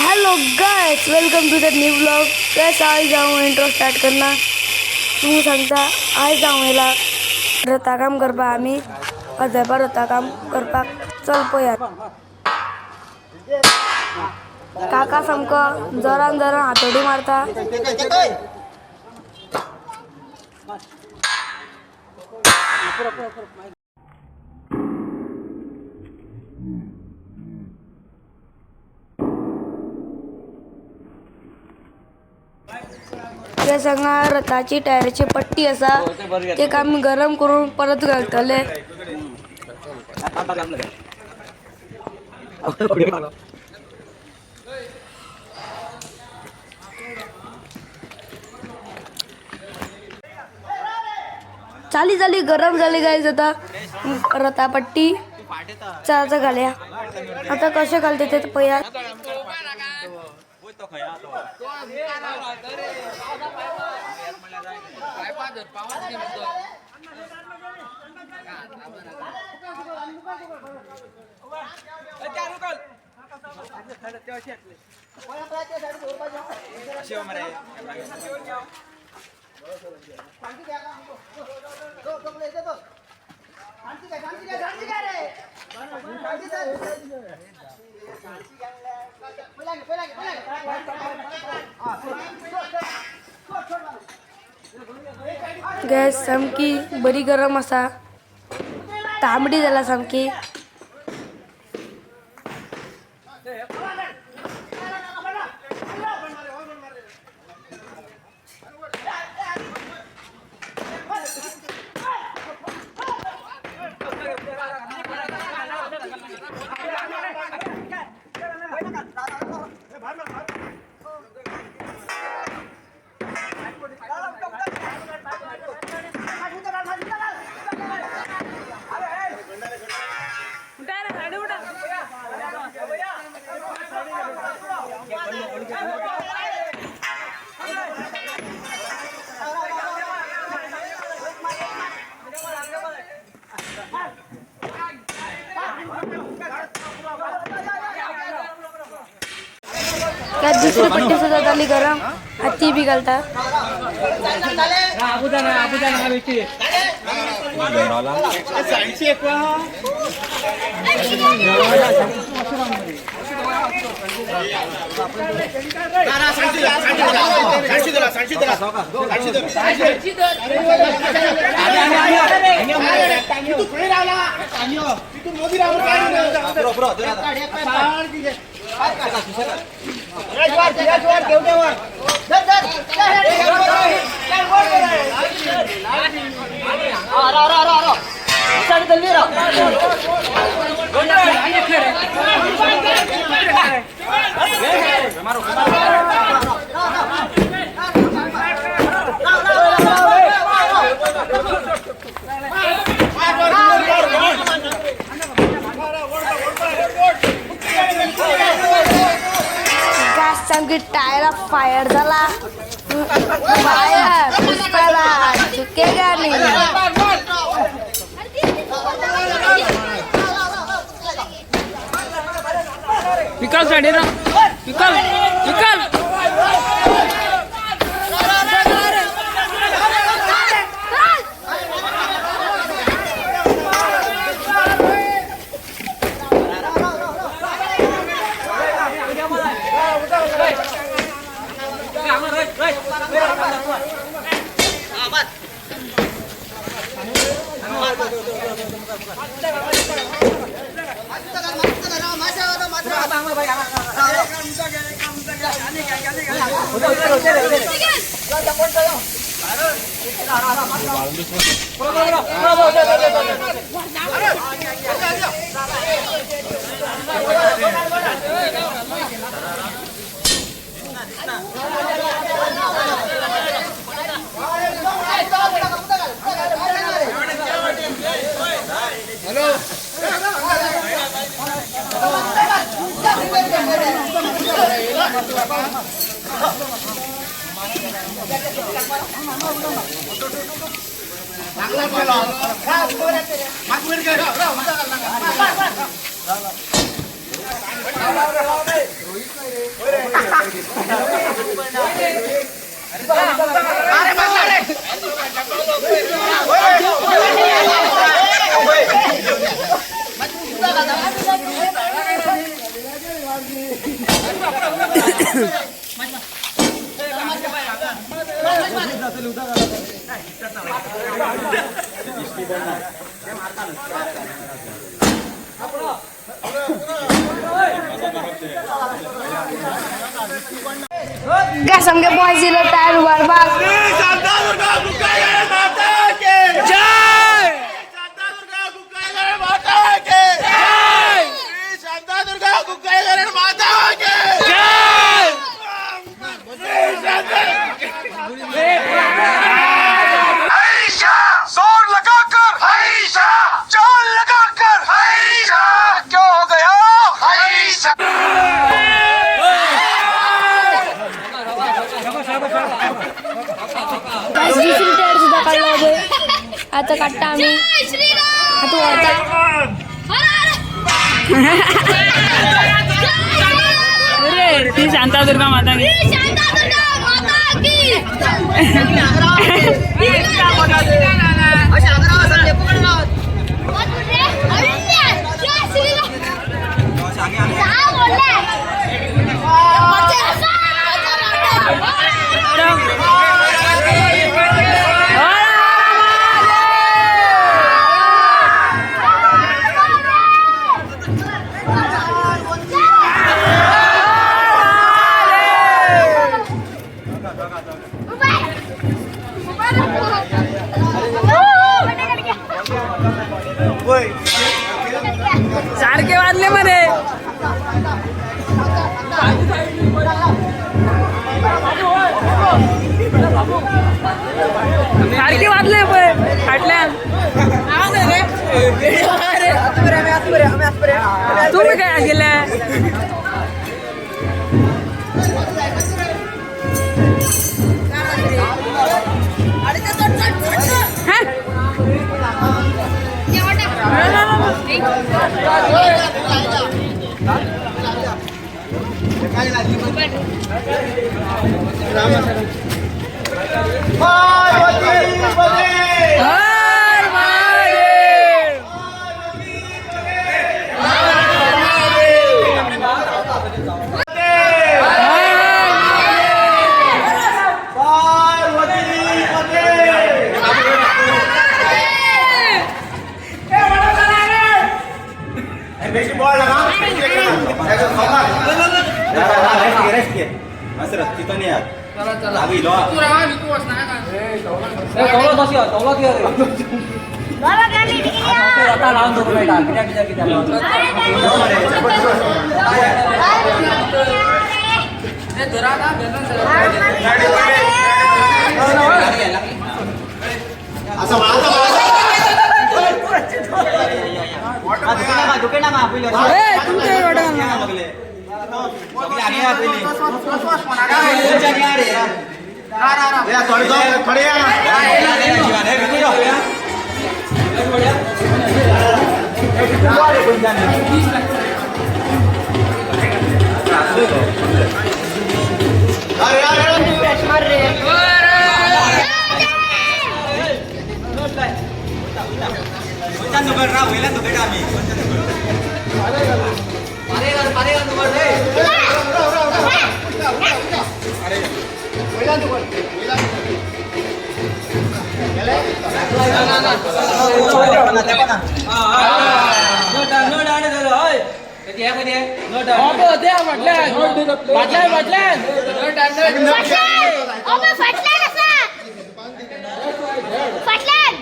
Hello guys, welcome to the new vlog. Guys, आयज हांव intro start करना. तुमकां सांगता, आयज हांव येयला रथा काम करपाक. आमी अजयपा रथा काम करपाक. चल पळयात. काका सामको जोरान जोरान हातोडी मारता. त्या हांगा रथाची टायराची पट्टी आसा, ते आमी गरम करून परत घालतले. चाली चाली गरम झाली गाईज. आता रथा पट्टी चालता घालया. आता कशें घालता ते पळयात. गॅस सामकी बरी गरम आसा, तांबडी जाला सामकी. त्यात दुसरी पट्टी सुद्धा झाली गरम, आता ती बी घालता. गॅस सामकी टायरा फायर झाला. फायर पुष्पाला चुकेगा नाही. विकास साडे ना, विकास विकास. काय सामके बॉयज येयलो टायर उबारपाक. जय जय जोर लगाकर जान लगाकर क्यों हो गया? काय दुसरी टायर सुद्धा काढला पळय. आता काडटा आमी. आता व्हरता. अरे ती शांतादुर्गा माता की. सारखे वाजले मध्ये. सारखे वाजले पण फाटल्यान. तुम्ही काय केलं? हा? हर महादेव. ए, तुमच्या वाट्याला. फाटल्यान आसा फाटल्यान.